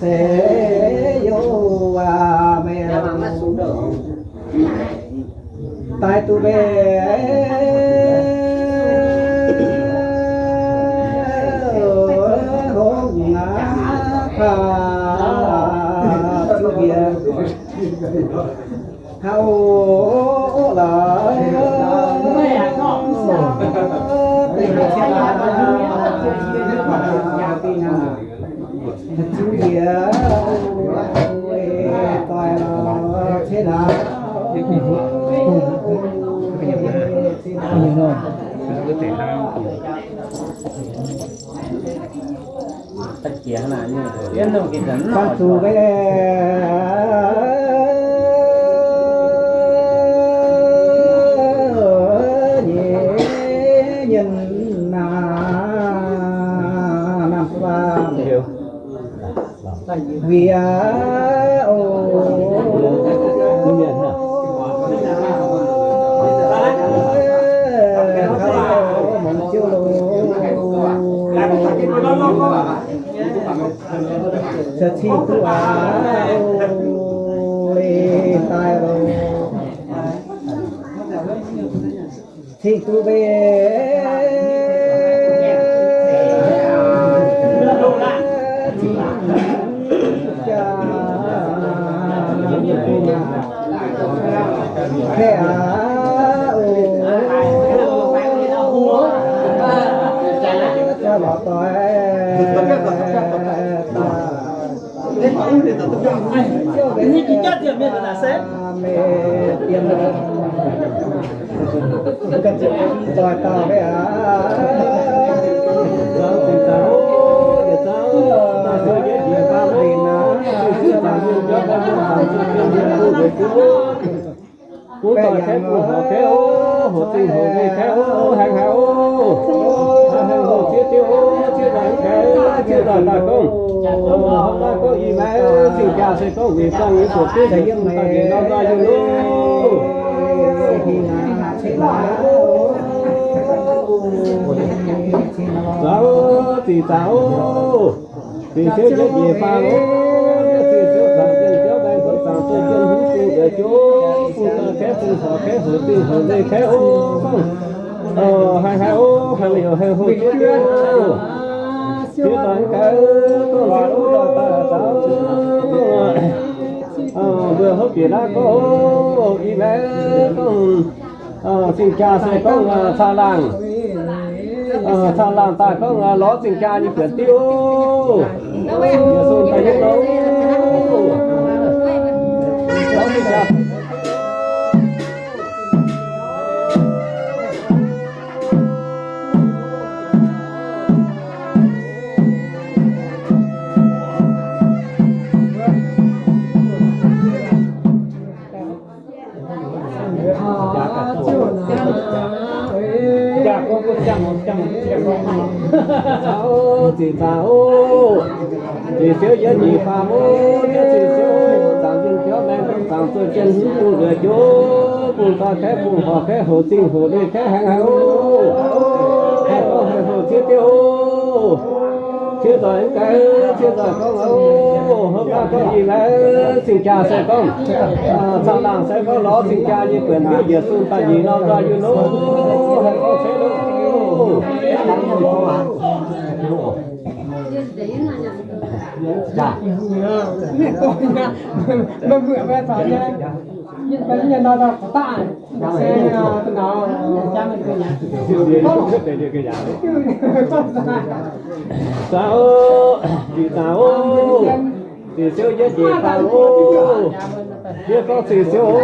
Se youc meih daaih duqv mbeih hngongx aqv, zuqc njiec hauv lorz. Ban zuqc mbeih nyei nyenh naaiv, naaiv faam wiev oc. Mungz ziouv loh, se cing duqv aqv, leiz daaih loh. Cing duqv mbeih cing jaa kaeqv aqv oc. Caux lorz doic daaih. Bungx doic kaeqv, bungx horc kaeqv oc, hoqc zingh hoqc leih kaeqv oc, haengh haic oc. Haengh hoc ziex diuh oc, ziex nzanc kaeqv, ziex nzanc daaih gorngv. Hnangv naaiv gorngv ih maaiz zingh jaa se gorngv weic zuangx nyei zuoqc diuv yietc zungh daaih njiec norm nzoih yungh loh. Zaangc oc, zingh zaangc oc. Zingh siouv njiec njiec faam oc. Zingh siouv zaangc jienh biauv mbaengx gorngv zaangc zueih jienh hmz bung njiec jiex oc. Bung doic kaeqv, bung horc kaeqv, hoqc zingh hoqc leih kaeqv oc. Gorngv haih haih oc, haih meih heuc haih hoqc ziex diuh oc. Ziex doic gaax, gorngv ziex doic daaih zaangc oc. Mbuo hopv bieqc naaiv gorngv oc, ih maengx gorngv zingh jaa se gorngv caangh laangh. Caangh laangh daaih gorngv lorz zingh jaa nyei buonc diuv oc. Yietc zungh daaih hiuv oc. Lorz zingh jaa. Zingh zaangc oc. Zingh siouv yietv njiec faam oc. Yietv zingh siouv oc. Zaangc jienh biauv mbaengx gorngv zaangc zueih jienh hmz bung njiec jiex oc. Bung doic kaeqv, bung horc kaeqv, hoqc zingh hoqc leih kaeqv, haengh haic oc. Haih gorngv haih hoqc ziex diuh oc. Ziex doic gaax, ziex doic gorngv oc. Hopv naaiv gorngv ih maengx zingh jaa se gorngv caangh laangh se gorngv lorz zingh jaa nyei buonc diuv yietc zungh daaih njiec norm nzoih yungh loh. Haih gorngv ceix loh. Zaangc oc, zingh zaangc oc. Zingh siouv yietv njiec faam oc. Yietv gorngv zingh siouv oc.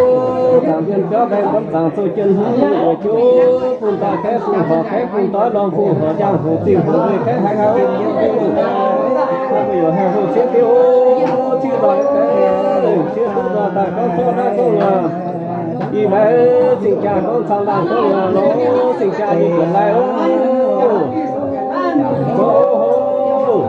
Zaangc jienh biauv mbaengx gorngv zaangc zueih jienh hmz bung njiec jiex oc. Bung doic kaeqv, bung horc kaeqv, bung doiv norm, bung horc jaang, hoqc zingh hoqc leih kaeqv, haengh haic oc. Haih meih heuc haih hoqc ziex diuh oc. Ziex doic, ziex doic daaih gorngv zorqv naaiv gorngv ih maengx zingh jaa gorngv caangh laangh gorngv lorz zingh jaa nyei buonc lai oc. Zoux oc.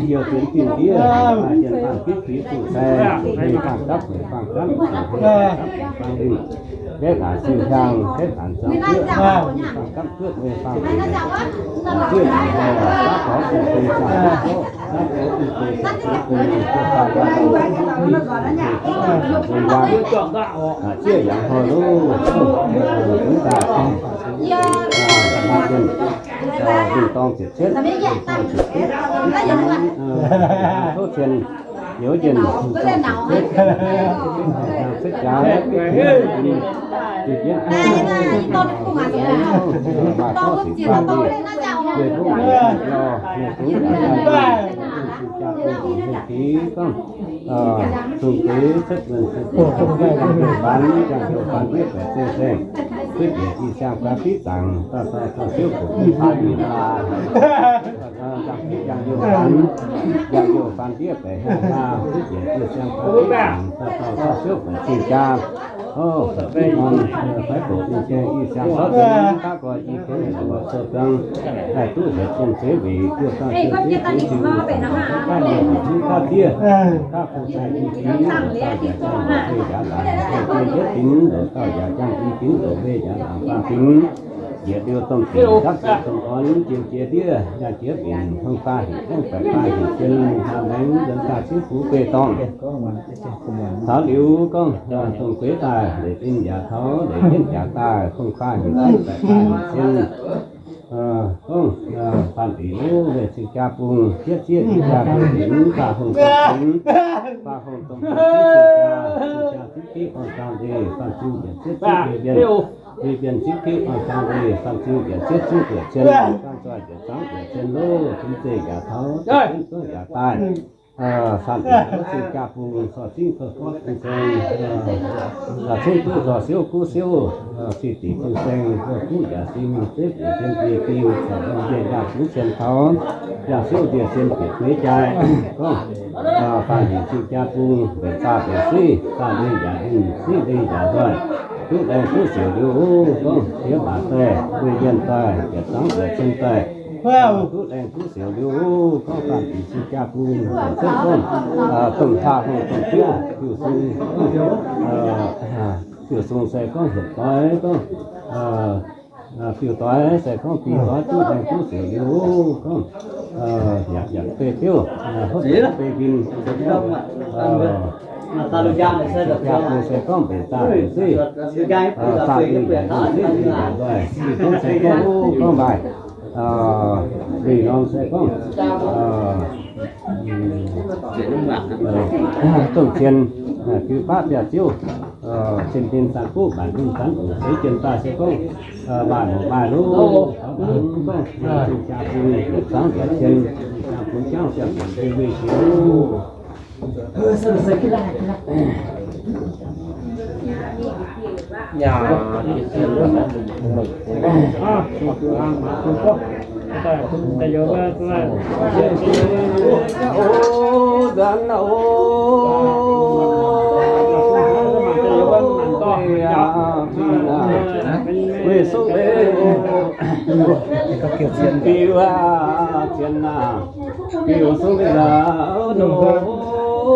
Yie fienx dingh ndiev, maaih jien faanh fitv fingx zuqc sai, mengh faanh gapv, mengh faanh gapv, mengh faanh linh, gaeqv naaic siu hiang, gaeqv naanc zangx guoqv, mengh faanh gapv guoqv, mengh faanh fingx, guoqv naaic haaix, gapv gorx bun fingx zaangc guoqv, gapv gorx bun fingx zaangc guoqv, bun mingh guoqv faanh guoqv, bun yangh, zieqv yangh hnoi loh, mv daaih, maaih jien, mingh dorng ziepc cietv, mingh dorng ziepc cietv, tov cien, youz jien, mingh dorng ziepc cietv, setv jaax, maaih gorngv sic faah dieh, yie duqv lorh, yie duqv lorh, yie duqv lorh, yie duqv lorh, yie duqv lorh. Zungh deix cuotv wuonh cuotv doqc, jangx heuc faanh, jangx heuc faanh ndiev baeqc zeiv saeng, cuotv njiec i siang ga'fitv zaangc, dauh dauh dauh siouv koqc mv faatv mingh laaix. Jangx fitv jangx youh faanh, jangx youh faanh ndiev baeqc hnyangx laaix, cuotv njiec i siang ga'fitv zaangc, dauh dauh dauh siouv koqc zingh jaa. O, fai doqc mingh gaengh i siang ga'fitv zaangc, daav nqoi i gaengh lorz sou dangh, haih duqv nzengc jien zeiv weic, duqv dangh jien zeiv weic ziux, daaih yie mv kaav diev, kaav fu sai i fingx, dauh yaac jangx i fingx ndoqc, dauh yaac jangx i fingx ndoqc, mbuo yaac laangc faanh fingx, yietc liuz domh dingc gapv jiex domh orn, jiem jiex ndiev, yaac jiex mbenc, hmong faah hinc aengv baeqc faah hinc jien, hnangv maengx nzuonx daaih cingv fuv beiv dorngh. Taux liuz gorngv, dongh gueix daaih, leiz din yaac taux, leiz jienv yaac daaih, hmong faah hinc aengv baeqc faah hinc jien. Gorngv, faanh deix lov, weic cing jaa bung, jieqv zieqv cing jaa bung, mv baac hmong faah hmong domh cing jaa, cing jaa zipv diqv orn zaang ndeic, faanh ziu njiec zieqv zipv mbienc, mbienc zipv diqv orn zaang ndeic, faanh ziu njiec zieqv zipv njiec cien, faanh zoih njiec zaangv njiec cien lov, cin zeiz yaac taux, zungv yaac daaih. Faanh deix lov cing jaa bung, corc zingv corc gorqv bung saeng, zungv duqv nzoih siouv guv siouv, cing dingc bung saeng, guv yaac sing mingh zipv njiec cien ndie ding, corc lomh njiec yangh sux cien taux, yangh siouv ndie cien bieqc gueix jaaix. Gorngv, faanh hinc cing jaa bung, mbenc zaah mbenc siqv, zaah ndeic yaac ninh, siqv ndeic yaac nzoih, duqv laengh duqv siouc liuz, gorngv diex maac daaih, mbuo yienh daaih, yietc zaangv yietc cien daaih, duqv laengh duqv siouc liuz, gorngv faanh deix cing jaa bung, cuotv gorngv, domh hlaax hungh domh biouv, fiuv-sung, fiuv-sung se gorngv hietc doix, gorngv, fiuv doix se gorngv biei doix duqv laengh duqv siouc liuz, gorngv, yaac, yaac beiv biouv, hopv beiv nquin, jaa bung se gorngv mbenc zaah mbenc siqv, zaah ndeic yaac ninh, siqv ndeic yaac nzoih, gorngv se gorngv, gorngv maaih, ninh norm se gorngv, dongh cien, biu baav biaav ziouv, cien din zanc buv, maanc din zanc oc, seix jien daaih se gorngv, maaih moc maaih lov, gorngv, gorngv, cing jaa bung, yietc zaangv yietc cien, cing jaa bung jangv siang-buonc deic weih jiex.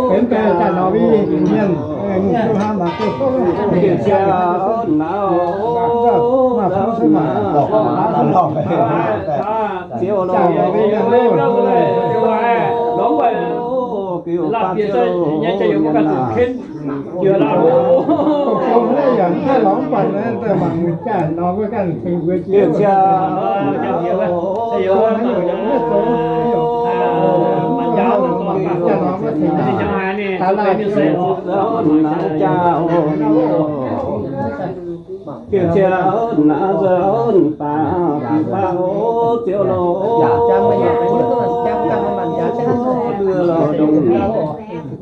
Benx daaih nor mienh, mienh, mienh, Diuh ziouv naaiv nzunc baac baac o ziouv lo, lo dongh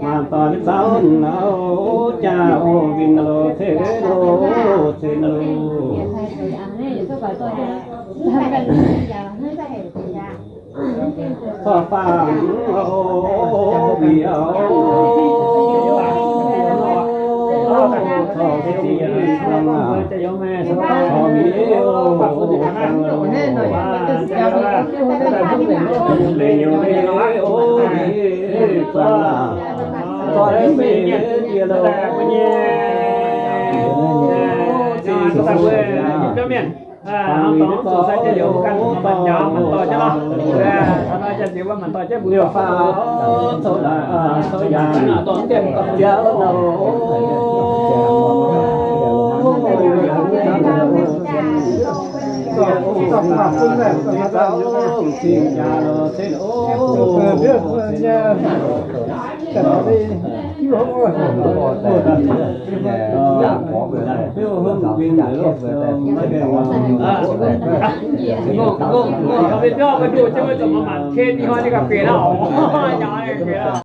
maanc doic zaux nor jaax o, winh lo ceix lo, ceix lo. Corc faam o, bieqc o, corc ziouc corc mienh o, leiz nyuoz leiz o, corc se yie lo, ceix lo. Hnangv dorngx zuqc sai jienv liuz ganh maanc njaaux maanc doic jienv nor. Hnangv nor jaax-ziex wuov maanc doic jienv mbuo liouh faaux,